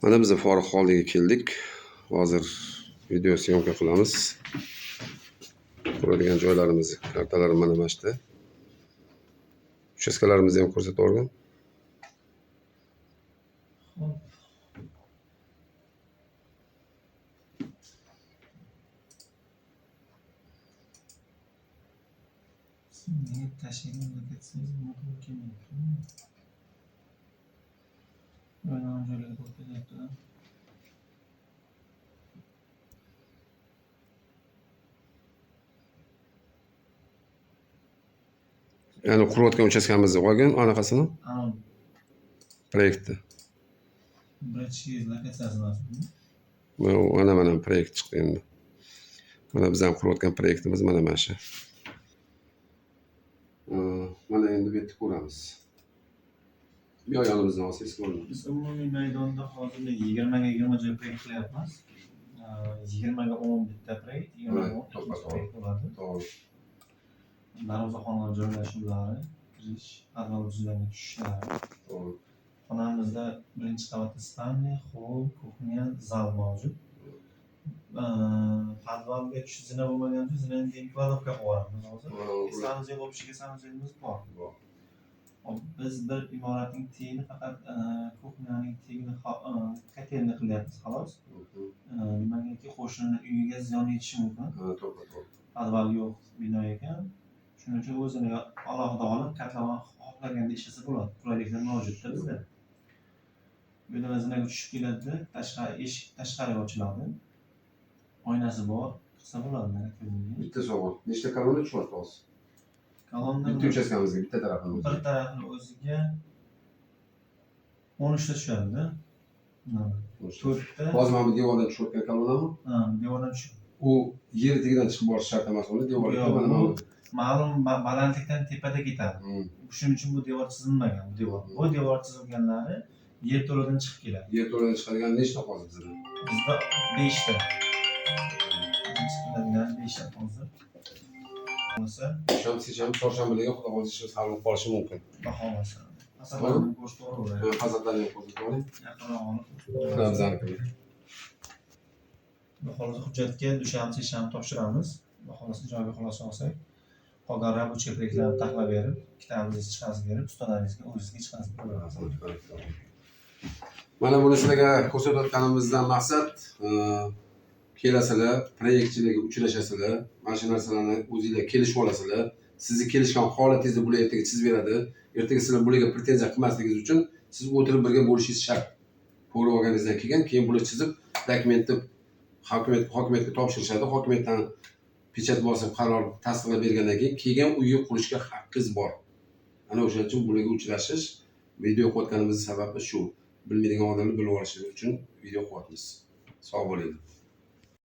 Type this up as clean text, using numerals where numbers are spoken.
Mana biz Forix Xoldiga keldik. Hozir video syomka qilamiz. Ko'radigan joylarimiz, kartalari mana shu yerda. Uchastkalarimizni ham ko'rsatib yuborgan. Xo'p. Nega tashlayman lokatsiyamiz buni to'g'ri kelmayapti. O'ynagan joylarga to'g'ri kelyapti. Ya'ni qurayotgan uchastkamizni olgin anaqasini, Ana proyektni. birinchi lokatsiyasi emasmi? Mana proyekt chiqdi endi. Mana biz ham qurayotgan proyektimiz mana shu. Mana endi bu yerda ko'ramiz. Bu yoq yonimizdan olsangiz ko'rinadi. Biz umumiy maydonda hozir 20 ga 20 joy proyekt qilyapmiz. 20 ga 10 bitta proyekt, 20 ga 10 ikkinchi proyekt bo'ladi. To'g'ri. Darvozaxona joylashuvlari, kirish, podval tuzilgan tushishlari. To'g'ri. Xonamizda birinchi qavatda spalni, xoll, kuxnya, zal mavjud. Podvalga tushish zina bo'lmagan uchun zinani keyin kladovka qilib yuboramiz hozir. Sanuzel, общий sanuzelimiz bor. Bor. Hop, biz bir imoratning tagini faqat kuxnyaning tagini kotelni qilyapmiz xolos. Nimagaki qo'shnini uyiga ziyon yetishi mumkin. To'g'ri, to'g'ri. Podval yo'q bino ekan. Shuning uchun o'zini alohida olib kotlovan xohlaganda ishlasa bo'ladi. Qulayliklar mavjudda bizda. Bu yerdan zinaga tushib keladi, tashqari eshik tashqariga ochiladi. Oynasi bor, qilsa bo'ladi. Bitta savol. Nechta kolonna tushyapti hozir? Kolonna Bitta uchastkamizga, bitta tarafini bir o'ziga. tarafini o'ziga 13 ta tushadi. 4 ta. Hozir mana bu devordan tushayotgan kolonnami? Ha, devordan tushadi. U yer tagidan chiqib borishi shart emas, uni devorga Yo'q, mana bu bu. ma'lum balandlikdan tepada ketadi. Shuning uchun bu devor chizilmagan, bu devor. Bu devor chizilganlari yerto'ladan chiqib keladi. Yerto'ladan chiqadigan nechta hozir bizda? Bizda 5 ta. Chiqiladigan 5 ta hozir. Bo'lsa, Shanba, seshanba, chorshanbalarga xudo xohlasa ishimiz hal bo'lib qolishi mumkin. xudo xohlasa. Fasadlarni ko'rsatib Fasadlarni ham ko'rsatib oling. Yaqinroq olib. Mana bizaniki. Xudo xohlasa hujjatga dushanba, seshanba topshiramiz. Xudo xohlasa ijobiy xulosa olsak, qolgan рабочий proyektlarni taxlab berib, ikkitamizni chiqazib berib, ustalaringizga o'zizga chiqazib beramiz. Mana buni sizlarga ko'rsatayotganimizdan maqsad, kelasizlar, proyektchilarga uchrashasizlar, mana shu narsalarni o'zinglar kelishib olasizlar. Sizni kelishgan holatingizni bular ertaga chizib beradi. Ertaga sizlar bularga pretenziya qilmasligingiz uchun siz o'tirib birga bo'lishingiz shart. Ko'rib olganingizdan keyin bular chizib dokumentni hokimiyatga topshirishadi. Hokimiyatdan pechat bosib qaror tasdiqlab bergandan keyin uyni qurishga haqqingiz bor. Ana o'shaning uchun bularga uchrashish, video qo'yayotganimizning sababi shu. Bilmaydigan odamlar bilib olishi uchun video qo'yapmiz. Sog' bo'linglar.